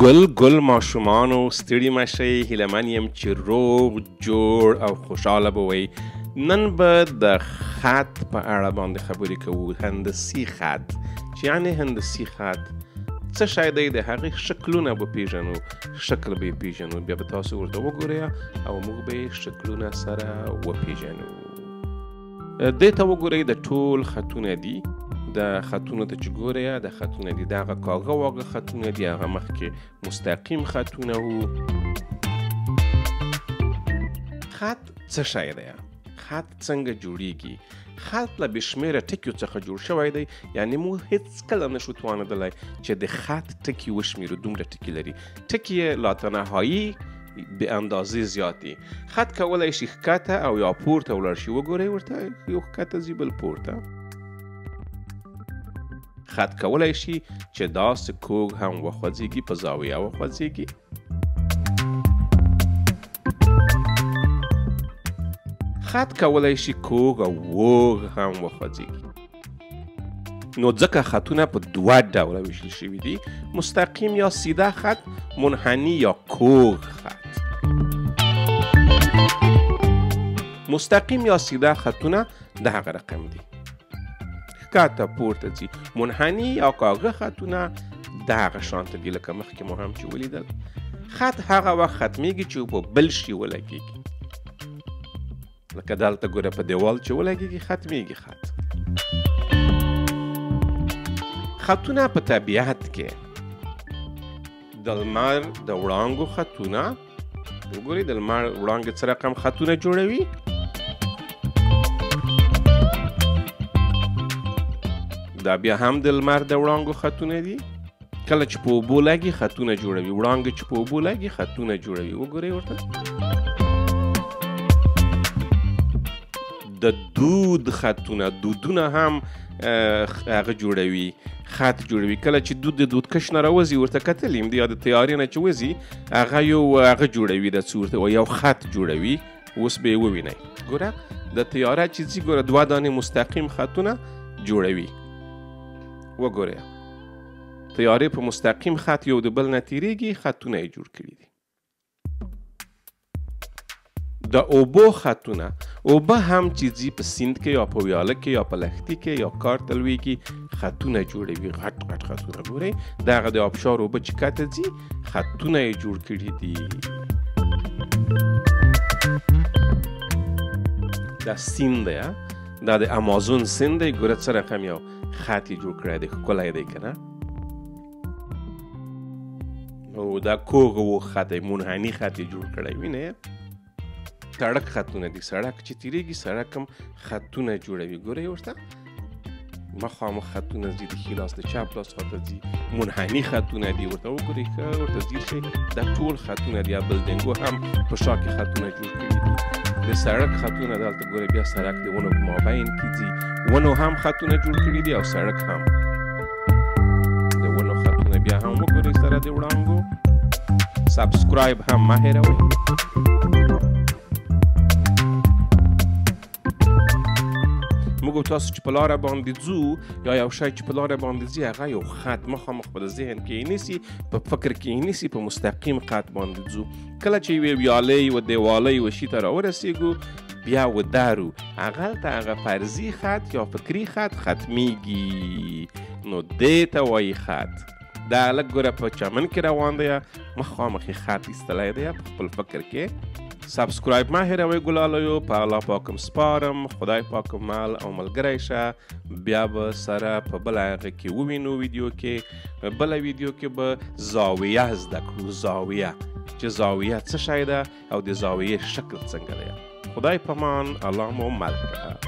ګل ګل ماشومانو ستړي مه شئ، هیله من یم چې روغ جوړ او خوشحاله به وئ. نن به د خط په اړه باندې خبرې کوو، هندسي خط، چې یعنې هندسي خط څه شی دی، د هغې شکلونه به پیژنو، شکل به یې پیژنو، بیا به تاسو ورته وګورئ او موږ به یې شکلونه سره وپیژنو. دې ته وګورئ، د ټول خطونه دي، د خطونو ته چې ګورئ د خطونه دي، دغه کاږه واږه خطونه دي، هغه مخکې مستقیم خطونه وو. خط څه شی دی؟ خط څنګه جوړیږي؟ خط له بې شمېره ټکیو څخه جوړ شوی دی، یعنې موږ هیڅکله نشو توانېدلی چې د خط ټکي وشمېرو، دومره ټکي لري. ټکي یې لاتنهایي بې اندازې زیات دي. خط کولی شي ښکته او یا پورته ولاړ شي. وګورئ ورته، یو ښکته ځي بل پورته. خط کولی شي چې داسې کوږ هم وخوځېږي، په زاویه وخوځېږي. خط کولی شي کوږ او ووږ هم وخوځېږي. نو ځکه خطونه په دوه ډوله ویشل شوي دي، مستقیم یا سیده خط، منحنی یا کوږ خط. مستقیم یا سیده خطونه د هغه رقم دي، ښکته پورته ځي. منحنی یا کاږه خطونه د هغه شانته دي، لکه مخکې مو هم چې ولیدل. خط هغه وخت ختمیږي چې په بل شي ولګېږي، لکه دلته ګوره په دیوال چې ولګېږي ختمیږي خط. خطونه په طبیعت کې د لمر د وړانګو خطونه وګورئ، د لمر وړانګې څه رقم خطونه جوړوي. دا بیا هم د لمر د وړانګو خطونه دي. کله چې په اوبو لګي خطونه جوړوي، وړانګې چې په اوبو لګي خطونه جوړوي. وګورئ ورته. د دود خطونه، دودونه هم هغه جوړوي، خط جوړوي. کله چې دود د دودکش نه راوځي، ورته کتلی یم دی، یا د طیارې نه چې وځي هغه یو هغه جوړوي، د څه ورته یو خط جوړوي. اوس به یې ووینئ. ګوره د طیاره چې ځي، ګوره دوه دانې مستقیم خطونه جوړوي. وګورئ طیارې په مستقیم خط یو د بل نه تیریږي، خطونه یې جوړ کړي دي. د اوبو خطونه، اوبه هم چې ځي په سیند کې یا په ویاله کې یا په لښتي کې یا کار ته لویږي، خطونه جوړوي، غټ غټ خطونه. ګورئ دغه د آبشار اوبه چې کښته ځي خطونه یې جوړ کړي دي. دا سیند دی، دا د امازون سیند دی. ګوره څه رقم یو خط یې جوړ کړی دی، ښکلی دی که نه؟ او دا کوږ و خط دی، منحني خط یې جوړ کړی، وینئ؟ سړک خطونه دي، سړک چې تیریږي سړک هم خطونه جوړوي. ګورئ ورته، مخامخ خطونه ځي، د ښي لاس د چپ لاس خواته ځي، منحني خطونه دي. ورته وګورئ ښه ورته ځیر شئ، دا ټول خطونه دي. یا بلډینګو هم په شا کې خطونه جوړ کړي دي. د سړک خطونه دلته ګورئ، بیا سړک د ونو په مابین کې ځي، ونو هم خطونه جوړ کړي دي او سړک هم د ونو خطونه بیا هم وګورئ سره د وړانګو. subscribe هم مه هېروئ. موږ تاسو چې په لاره باندې ځو یا یو شی چې په لاره باندې ځي، هغه یو خط مخامخ په ذهن کې یې نیسي، په فکر کې یې نیسي، په مستقیم خط باندې ځو. کله چې یوې ویالې، یوه دیوالۍ، یوه شي ته راورسېږو، بیا ودرو، هغلته هغه فرضي خط یا فکري خط ختمیږي. نو دې ته وایي خط. دا هلک ګوره په چمن کې روان دی، مخامخ یې خط ایستلی دی په خپل فکر کې. subscribe مه هېروئ ګلالیو. په الله پاکم سپارم، خدای پاکم مل او ملګری شه. بیا به سره په بله هغه کې ووینو ویډیو کې. بله ویډیو کې به زاویه زده کړو، زاویه چې زاویه څه شی ده او د زاویې شکل څنګه دی. خدای پامان، الله مو مل کړه.